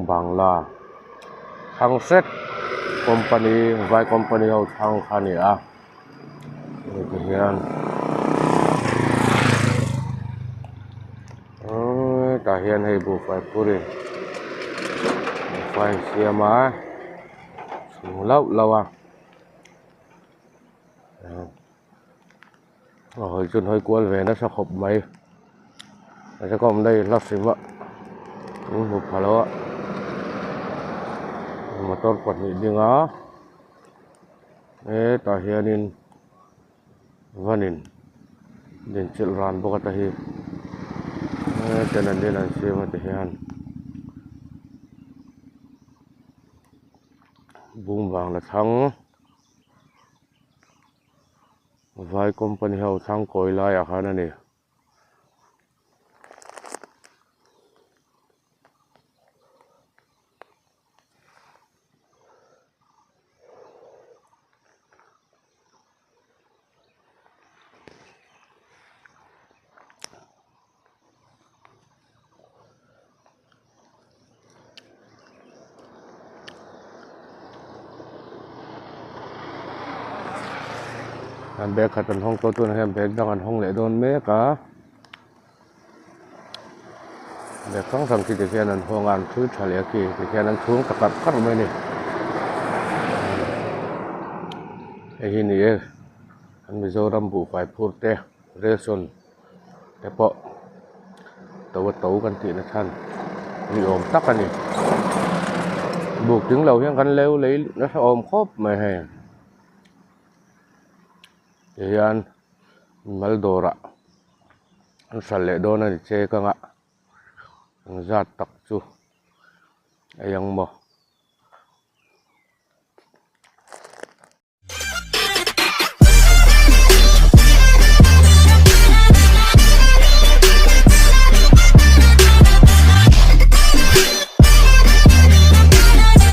Bangla thlang hret company vai company ho thlang kha a ni a hei ti hian tah hian hei buhfai phurin buhfai an siam a chhung lauh lauh a. A hawi chu an hawi kual ve nasa khawp mai mahse ka awmna hi hla hrim a an hmu pha lo a motor pahnih ding a hetah hianin van in din chilh ran bawk a ta hi hetiang an in an siam a ti hian. Bung vang la thlang vai company ho thlang kawi laiah khan a ni. An bag khat an hawng tawh tunah hian bag dang an hawng leh dawn mek a bag hrang hrang khi tikhian an hawng a an thil tha leh a khi tikhian an chhung ta karh karh mai a ni hei hi ni e an Mizoram buhfai phur te ration te pawh to a to kan tih na chhan ni awm tak a ni buk tling lo hian kan leu lei nasa awm khawp mai hei ti hian mal dawrah an hralh leh dawn a ni che kang a engzat tak chu ei ang maw.